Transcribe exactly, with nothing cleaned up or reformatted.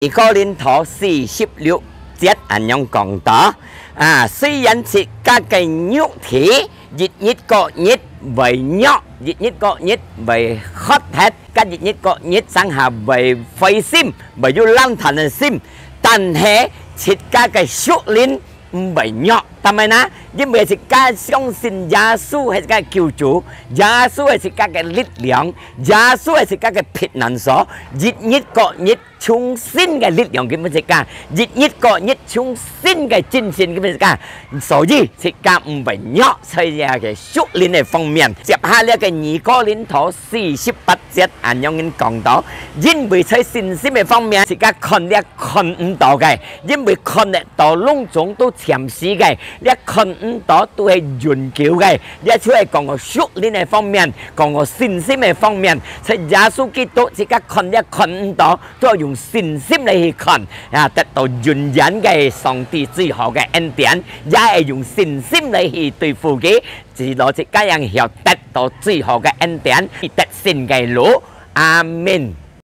二哥林多四十六節恁樣講到：啊，雖然自家个肉體一日過日會弱，一日過日會渴忒，甲一日過日正下會灰心，會有爛攤个心，但係自家个屬靈毋會弱。但係呢，因為自家相信耶穌係自家个救主，耶穌係自家个力量，耶穌係自家个避難所，一日過日重新个力量分自家，一日過日重新个精神分自家，所以自家毋會弱在這个屬靈个方面。接下來个二哥林多四十八節恁樣講到：因為在信心个方面，自家看這看毋到个，因為看得到攏總都暫時个，這看毋到都係永久个。這就係講个屬靈个方面，講个信心个方面，在耶穌基督自家看這看毋到， 都愛用信心來去看，啊，得到永遠个上帝最好个恩典，也係用信心來去對付佢，只落去該樣曉得到最好个恩典，去得勝个路。阿門。